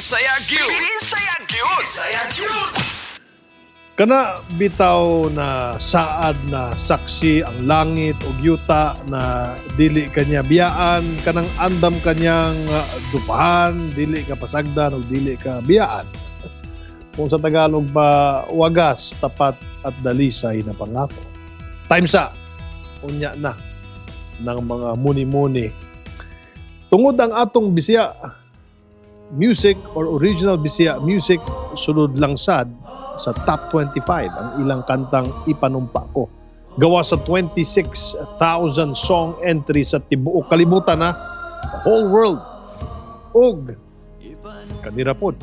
Bisaya gyud. Bisaya gyud. Bisaya gyud. Kana bitaw na saad na saksi ang langit ug yuta na dili kanya biyaan, kanang andam kanyang dupahan, dili ka pasagdan ug dili ka biyaan. Kung sa Tagalog ba, wagas, tapat at dalisay na pangako. Time sa unya na ng mga muni-muni. Tungod ang atong Bisaya music or original Bisaya music sulod lang sad sa top 25 ang ilang kantang "Ipanumpa Ko." Gawa sa 26,000 song entries sa tibuok kalibutan na, the whole world. Ug kanira pod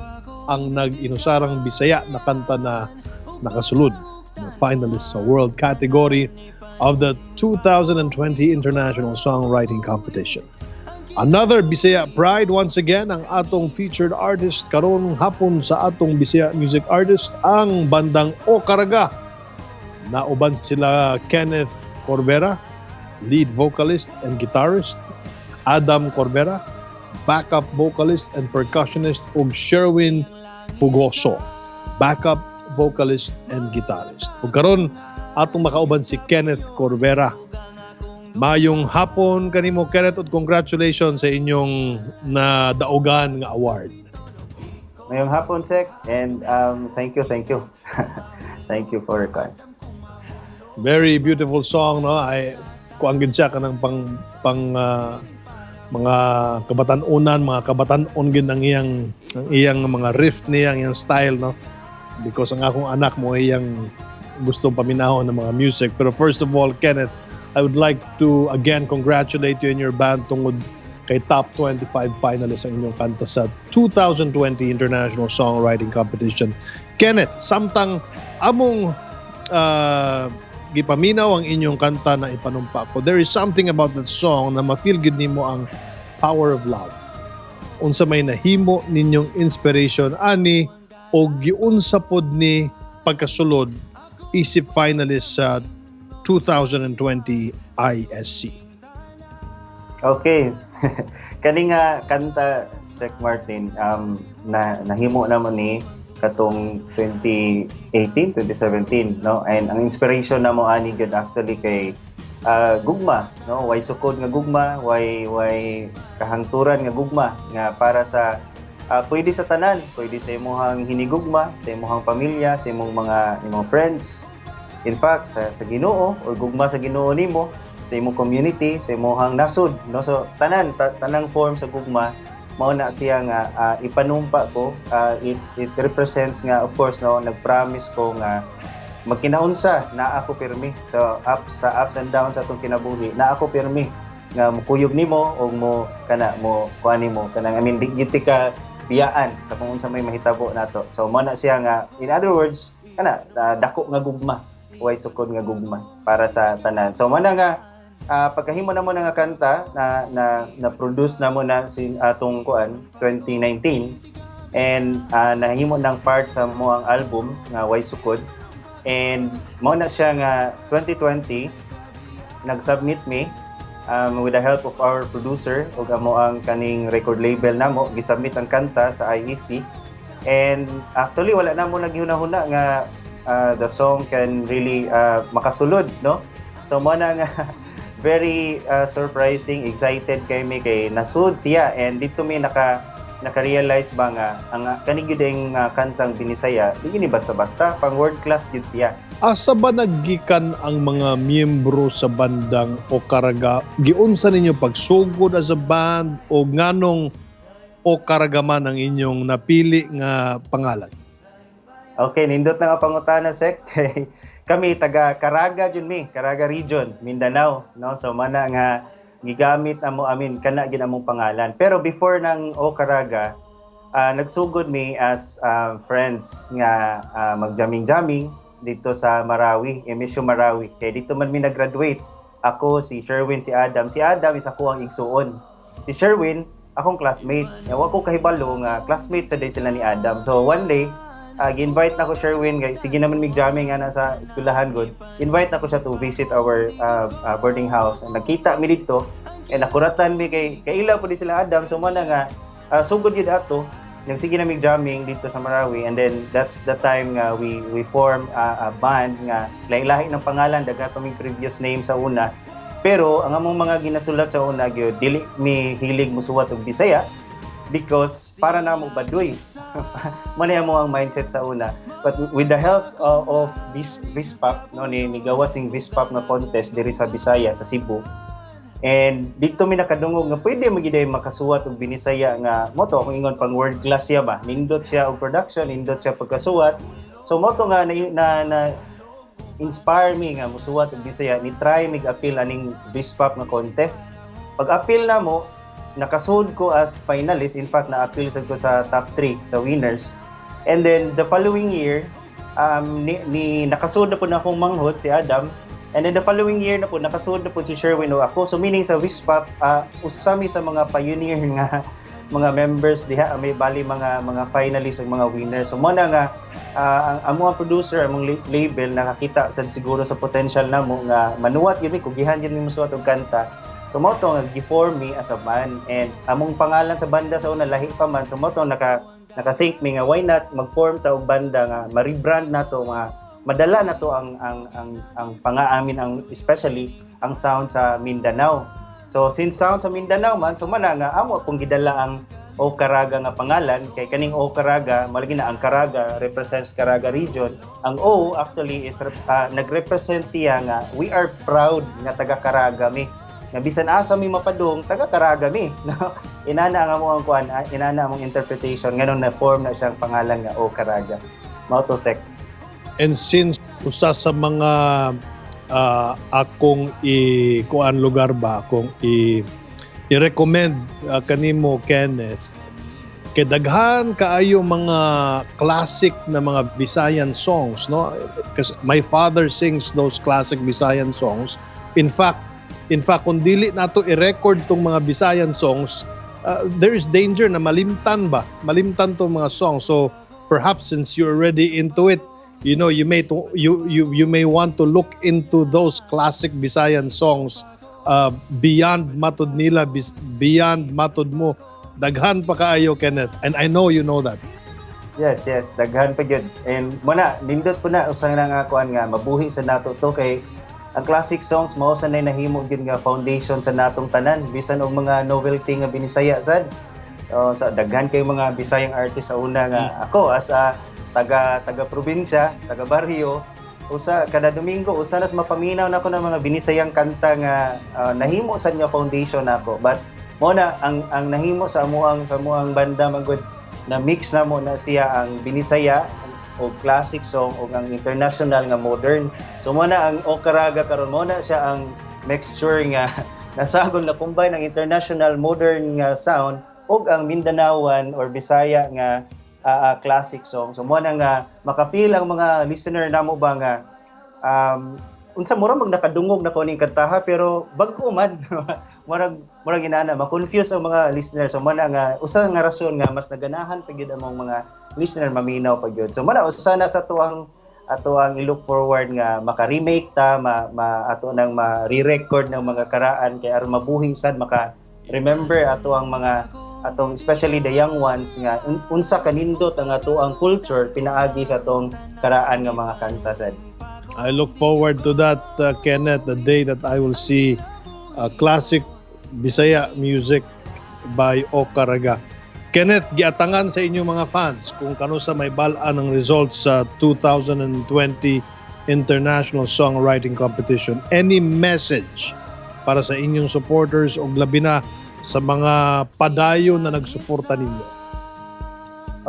ang nag-inusarang Bisaya na kanta na nakasulod na finalist sa world category of the 2020 International Songwriting Competition. Another Bisaya Pride once again ang atong featured artist karon hapon sa atong Bisaya Music Artist, ang bandang O Caraga. Nauban sila Kenneth Corbera, lead vocalist and guitarist, Adam Corbera, backup vocalist and percussionist, ug Sherwin Fugoso, backup vocalist and guitarist. Ug karon atong makauban si Kenneth Corbera. Mayong hapon kanimo, Kenneth, ug congratulations sa inyong nadaugan nga award. Mayong hapon, Sek, and thank you, thank you. Thank you for kuan. Very beautiful song, no? Ay kuan gid siya, kanang pang pang mga kabatan-unan, mga kabatan-on gid ang iyang mga riff niya, ang iyang style, no? Because ang akong anak mo iyang gustong paminahon ng mga music. Pero first of all, Kenneth, I would like to again congratulate you and your band tungod kay top 25 finalist ang inyong kanta sa 2020 International Songwriting Competition. Kenneth, samtang among gipaminaw ang inyong kanta na "Ipanumpa Ko," there is something about that song na ma-feel gud nimo ang power of love. Unsa may nahimo ninyong inspiration ani o giunsa pod ni pagkasulod isip finalist sa 2020 ISC? Okay. Kani nga kanta, Sek Martin, na nahimo namo ni katong 2018, 2017, no? And ang inspiration namo ani gud actually kay gugma, no? Way sukod nga gugma, way kahangturan nga gugma nga para sa pwede sa tanan, pwede sa imong hinigugma, sa imong pamilya, sa imong mga imong friends. In fact, sa Ginoo or gugma sa Ginoo nimo, sa imong community, sa imong nasod, no? So tanan tanang form sa gugma mao na siya nga "Ipanumpa Ko." It represents nga, of course, no, nagpromise ko nga magkinaunsa na ako pirmi so up sa ups and downs sa atong kinabuhi na ako pirmi nga mokuyog nimo og mo kana mo kuan nimo kanang, I mean, di gyud ka biyaan sa kung unsa may mahitabo nato. So mao na siya nga, in other words, kana dako nga gugma, way sukod nga gugma para sa tanan. So mao na nga pagkahimo namo na nga kanta na na produce namo na si atong kuan 2019 and nahimo ng part sa mo ang album nga "Way Sukod." And mao na siya nga 2020 nag-submit mi with the help of our producer ug amo ang kaning record label namo, gisubmit ang kanta sa IEC. And actually wala na mo naghuna-huna nga the song can really makasulod, no? So mo na nga very surprising, excited kay mi kay nasud siya. And dito mi naka-realize ba nga ang kani gyud ang kantang Binisaya, di gini basta-basta, pang world class gyud siya. Asa ba naggikan ang mga miyembro sa bandang O Caraga? Giunsa ninyo pagsugod as a band o nganong O Caraga man ang inyong napili nga pangalan? Okay, nindot na nga pangutana, Sek. Kay kami taga Caraga jud mi, Caraga Region, Mindanao, no? So mana nga gigamit amo amin kana gid among pangalan. Pero before ng O Caraga, nagsugod mi as friends nga magjamming-jamming dito sa Marawi, MSU Marawi. Kay dito man mi nag-graduate. Ako, si Sherwin, si Adam. Si Adam is ako ang igsuon. Si Sherwin, akong classmate. Wa ko kahibalo nga classmate sa day sila ni Adam. So one day, gi-invite na ko Sherwin kay sige naman mig jamming nga sa eskwelahan gud. Invite na ko siya to visit our boarding house. And nagkita mi dito and nakuratan mi kay kaila po di sila Adam. So mo na nga sugod gyud ato. Nagsige na mig jamming dito sa Marawi and then that's the time nga we form a band nga lahi-lahi ng pangalan, daghan pa mig previous name sa una. Pero ang among mga ginasulat sa una gyud, dili mi hilig musuwat og Bisaya because para namo baduy. Mao na amo ang mindset sa una. But with the help of Vispop, no, ni gawas ning Vispop nga contest diri sa Bisaya, sa Cebu. And dito mi nakadungog nga pwede man gyud makasuwat og Binisaya nga mo to akong ingon pang world class siya ba. Nindot siya og production, nindot siya pagkasuwat. So mo to nga na inspire me nga musuwat og Bisaya, ni try mig appeal aning Vispop nga contest. Pag appeal na mo, nakasud ko as finalist. In fact, na-appeal sad ko sa top 3 sa winners. And then the following year, ni nakasud na po na akong manghod si Adam. And then the following year na po, nakasud na po si Sherwin o ako. So meaning sa Vispop, usa mi sa mga pioneer nga mga members diha, may bali mga finalists ug mga winners. So mo na nga ang amo ang producer, among label, nakakita sad siguro sa potential namo nga manuwat gyud mi, kugihan gyud mi mosuwat og kanta. So mo to nga gi-form mi as a band and among pangalan sa banda sa una lahi pa man. So mo to naka-think mi nga why not mag-form ta og banda nga ma-rebrand nato, nga madala na to ang pangaamin, ang especially ang sound sa Mindanao. So since sound sa Mindanao man, so mana nga amo pong gidala ang O Caraga nga pangalan kay kaning O Caraga, malagi na ang Caraga represents Caraga region. Ang O actually is nagrepresent siya nga we are proud nga taga Caraga mi. Nga bisan asa mi mapadung, taga Caraga mi. No? Inana ang amo ang kuan, inana among interpretation nganon na form na siyang pangalan nga O Caraga. Mao to, sec. And since usa sa mga akong i kuan lugar ba, akong i i-recommend kanimo, Kenneth, kay daghan kaayo mga classic na mga Visayan songs, no? Because my father sings those classic Visayan songs. In fact, kung dili nato i-record tong mga Visayan songs, there is danger na malimtan ba, malimtan tong mga songs. So perhaps since you're already into it, you may to, you may want to look into those classic Visayan songs beyond matod nila, beyond matod mo. Daghan pa kaayo, Kenneth, and I know you know that. Yes, daghan pa gyud. And mo na nindot po na usa na nga kuan nga mabuhi sa nato to kay ang classic songs mao sa nay nahimo gyud nga foundation sa natong tanan bisan og mga novelty nga Binisaya sad. So, sa daghan kay mga Bisayang artist sa una nga ako as a taga taga probinsya, taga baryo, usa kada Domingo usa nas mapaminaw nako ng mga Binisayang kanta nga nahimo sad nga foundation nako. But mo na ang nahimo sa amuang banda man gud, na mix na mo na siya ang Binisaya o classic song o ang international nga modern. So mo na ang O Caraga karon, mo na siya ang mixture nga nasagol na combine ang international modern nga sound ug ang Mindanaoan or Bisaya nga classic song. So mo na nga maka-feel ang mga listener namo ba nga unsa, mura mag nakadungog na ko ning kantaha pero bag-o man. Murag inana, ma-confuse ang mga listener. So mo na nga usa nga rason nga mas naganahan pa gyud among mga listener maminaw pa gyud. So mo na usa na sa tuang ato ang i-look forward nga maka-remake ta, ma ato nang ma-re-record ng mga karaan kay aron mabuhi sad, maka remember ato ang mga atong, especially the young ones, nga unsa kanindot ang ato ang culture pinaagi sa atong karaan nga mga kanta sad. I look forward to that, Kenneth, the day that I will see classic Bisaya music by O Caraga. Kenneth, giatangan sa inyong mga fans kung kanusa may bal-an ang results sa 2020 International Songwriting Competition. Any message para sa inyong supporters o labi na sa mga padayon na nagsuporta ninyo?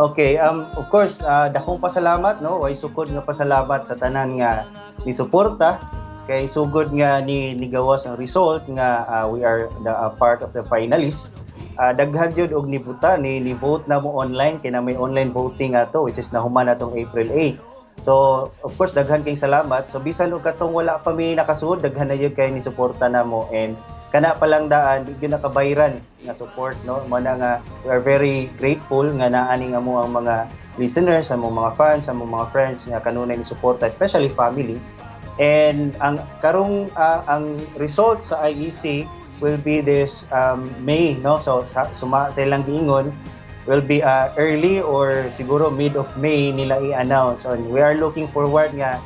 Okay, of course, dakong pasalamat, no? Way sukod nga pasalamat sa tanan nga ni suporta kay sugod nga ni nigawas ang result nga we are the part of the finalists. Daghan jud og nibuta ni vote na mo online kay na may online voting ato, which is nahuman atong April 8. So, of course, daghan kay salamat. So bisan og katong wala pa mi nakasuod, daghan na jud kay ni suporta namo and kana pa lang daan di gyud nakabayran nga support, no? Mo na nga we are very grateful nga naa ning amo ang mga listeners, among mga fans, among mga friends nga kanunay ni suporta, especially family. And ang karong ang result sa IEC will be this May, no? So suma sa ilang giingon will be early or siguro mid of May nila i-announce. And we are looking forward nga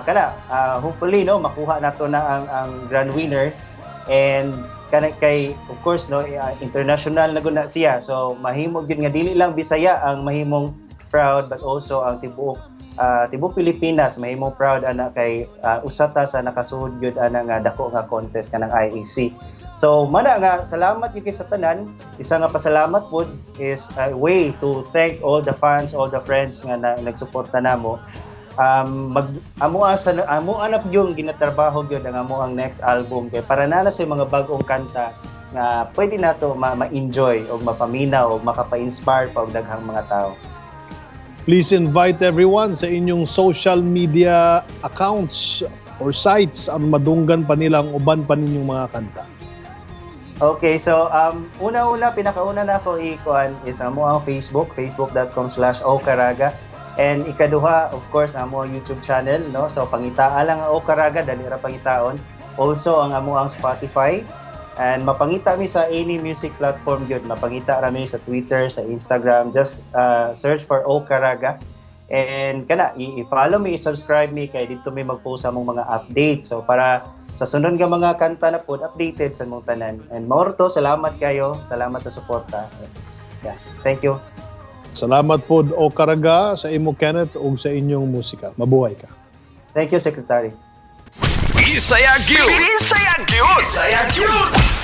kana hopefully, no, makuha nato na ang grand winner and kana kay, of course, no, international na gud na siya, so mahimo gyud nga dili lang Bisaya ang mahimong proud but also ang tibuok Pilipinas mahimong proud ana kay usa ta sa nakasuod gyud ana nga dako nga contest kanang IAC. So mana nga salamat gyud kay sa tanan. Isa nga pasalamat pud is a way to thank all the fans, all the friends nga nagsuporta namo. Mag amo asa amo anap yung ginatrabaho gyud ang amo ang next album kay para na sa mga bag-ong kanta nga pwede nato ma-enjoy og mapaminaw og makapa-inspire pa og daghang mga tao. Please invite everyone sa inyong social media accounts or sites ang madunggan pa nila ang uban pa ninyong mga kanta. Okay, so una-una, pinakauna na ako ikuan is amo ang Facebook, facebook.com/okaraga. And ikaduha, of course, amo ang YouTube channel, no? So pangitaa lang ang Okaraga, dali ra pangitaon. Also ang amo ang Spotify. And mapangita mi sa any music platform gyud. Mapangita ra mi sa Twitter, sa Instagram, just search for Okaraga. And kana i-follow me, i-subscribe me kay dito mi mag-post sa among mga update. So para sa sunod nga mga kanta na pod, updated sa mong tanan. And mao to, salamat kayo, salamat sa suporta. Yeah, thank you. Salamat pod, Okaraga, sa imo, Kenneth, ug sa inyong musika. Mabuhay ka. Thank you, Secretary. Bisaya gyud. Bisaya gyud. Bisaya gyud.